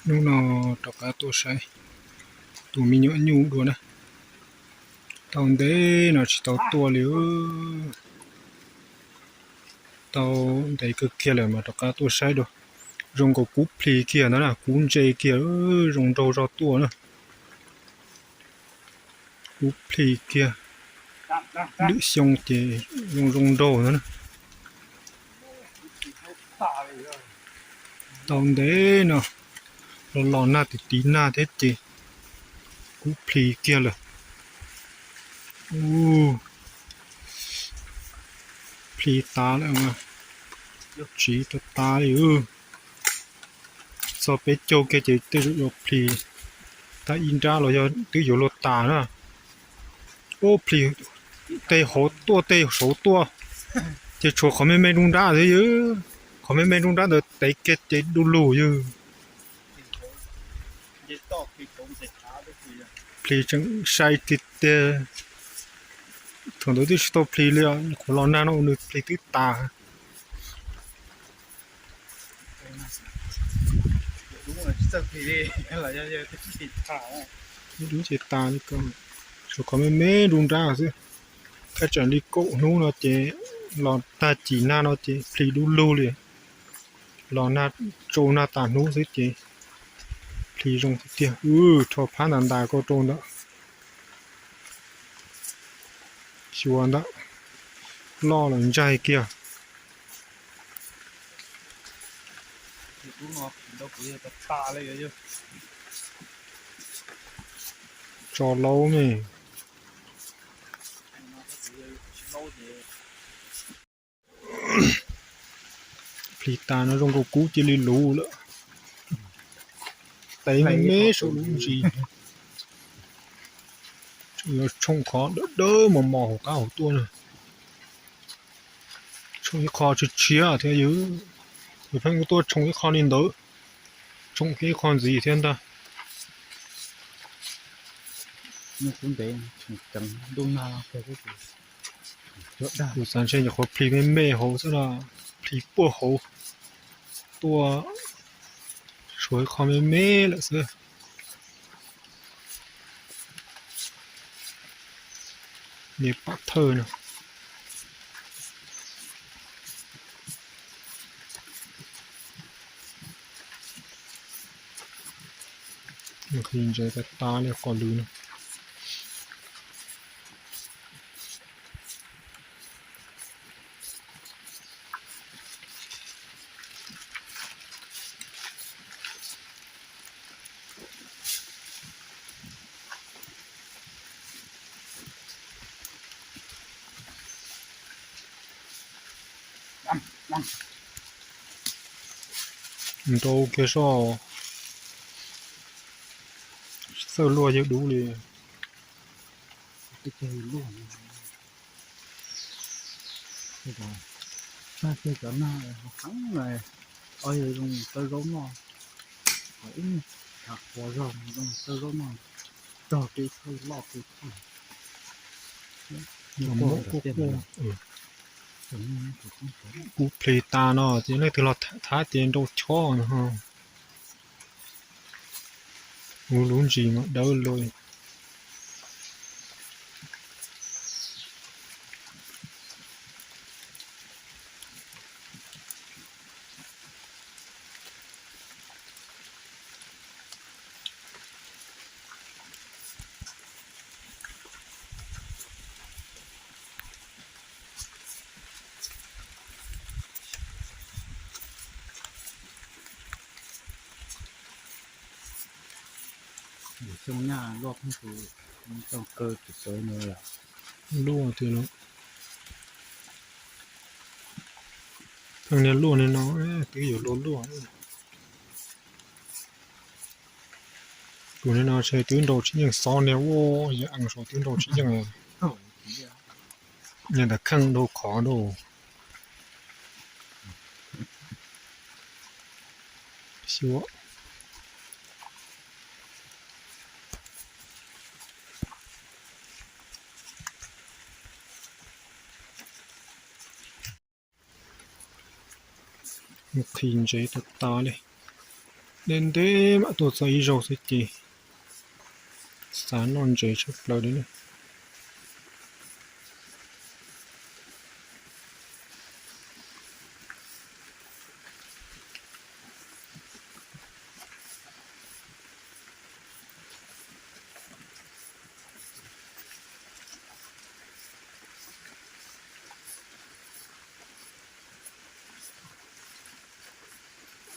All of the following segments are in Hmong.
Hnub no rov qab tuaj saib tus me nyuam nyuj dua na. Tau ntev no tsis tau tuaj li. Tau ntev kawg kiag lawm mas rov qab tuaj saib dua. Zoo nkaus kub plhis kiag ntag na, kub ntse kiag, zoo nraug zog tuaj na. Kub plhis kiag, lwm xyoo ces zoo zoo nraug ntag na. Tau ntev no los los nag tiv tiv nag thiab ces kub plhis kiag lawm. Plhis tas lawm, tsiv tas tas li. Txog peb caug kiag ces tej zaum yuav plhis tag ib nrab los yog twb yuav luag tas na. Ub, plhis tej hauv tuaj tej saud tuaj, ces tshuav qhov me me nruab nrab xwb yog. Qhov me me nruab nrab ntawd tev kiag ces du lug yog. Plhis tseem sai kiag tiag. Thaum ntawd twb tsis tau plhis li os, nyuam qhuav los nag no nws plhis twb tas. Dub ces tas li ko, tshuav qhov me me nruab nrab xwb. Thaj tsam li kaum hnub no ces los tag kis nag no ces plhis du lug li. Los nag, tsau nag tas hnub xwb ces plhis zoo tiag tiag. Rho phab ntas ntas ko rau ntawm xyuas ntawm loj los ntsaig kiag. Tso laub ne. Plhis tas no zoo nkaus kub cia li luv lawm. Tev me me saum lub ntsis. Yuav tshooj qhov dawb dawb mos mos hauv qab hauv tuaj na. Tshooj ib qho tshiab tshiab thiab yog, yus pheej tuaj tshooj ib qho li ntawd, tshooj kiag ib qho ntxiv thiab ntag. Kuv xav ntshe nyuam qhuav plhis me me hauv xwb los, plhis puag hauv tuaj, tshuav ib qho me me lawm xwb. Niag pam thawj no. Nqhis ntses tas tas li qos lwm no. Nrau kiag soj, txawj luaj yawg dub li. Tag kiag cov nag ho heev, o yog zoo taw zaub noj, ib thav qhuav zog zoo taw zaub noj, rog kev thawj loj kev thawj. Kuv kuv plhis tas no ces leej twg los thab ces nrau chob no. Kuv lub ntsis mas dawb luaj. Xyoo nyaj luaj pheej tus, xyoo kaw tus tawv no luaj tiag no. Pheej niag luaj li no twb yuav luaj luaj. Tus no ntshe twb nrau tsis yeej xov niag ua, yog ees saud twb nrau tsis yeej. Niag ntawd kheej dhau qhov dhau. Xyuas. Nqhis ntsev tas tas li. Ntev ntev mam tuaj txog ib zaug xwb ces xav noj ntses tshaj plaws li na.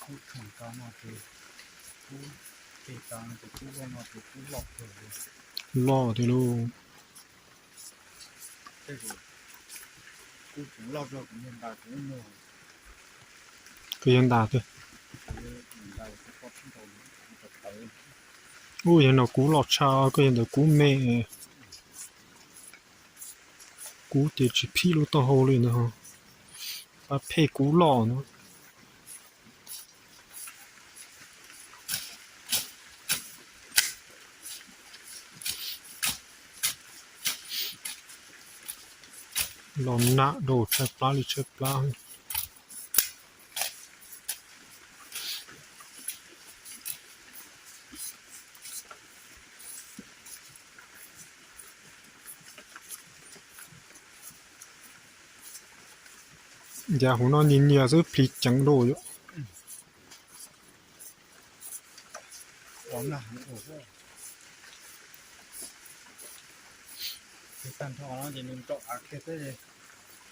Kub tshoom ko no ces, kub, ces ko no ces kub loj no ces kub loj kawg li. Loj tiag lauj. Tej zaum kub tseem loj rau kuv niag ntas kuv ib nyuag. Koj yog ntas twg? Ntas kuv poj tib ntaus, ntaus tawv. Ub, yog no kub loj tshaj, koj yog ntawd kub me. Kub ces tsis phim lub taub hau li ntag. Pab phem kub loj no. Los nag rau tshaib plab li tshaib plab. Ncav hauv no nyias nyias xwb plis ceev dua yom. Tag nrho no ces nws nraum av kiag xwb,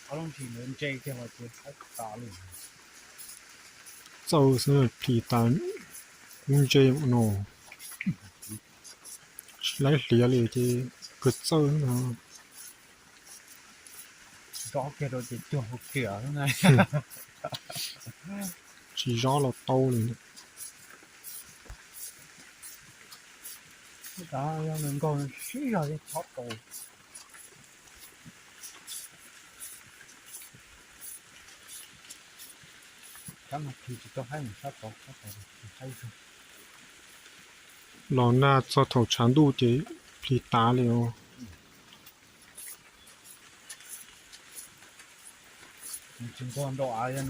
ob lub ntsis ntawd ntse kiag los ces haib tas li. Txawj xwb plis tas kub ntse no. Tsis laib hliav li ces kawg txawj no. Zob kiag rau ces cuag hauv tsiam xwb na. Tsis zob los tau li. Yog nws nkaug sib zog ces chob tau. Cov no plis tsis tau haib mus sab tod, sab tod plis haib zog. Los nag txog thaum tshav ntuj ces plis tas li os. Nws tsis nkaug nraum av, yog nws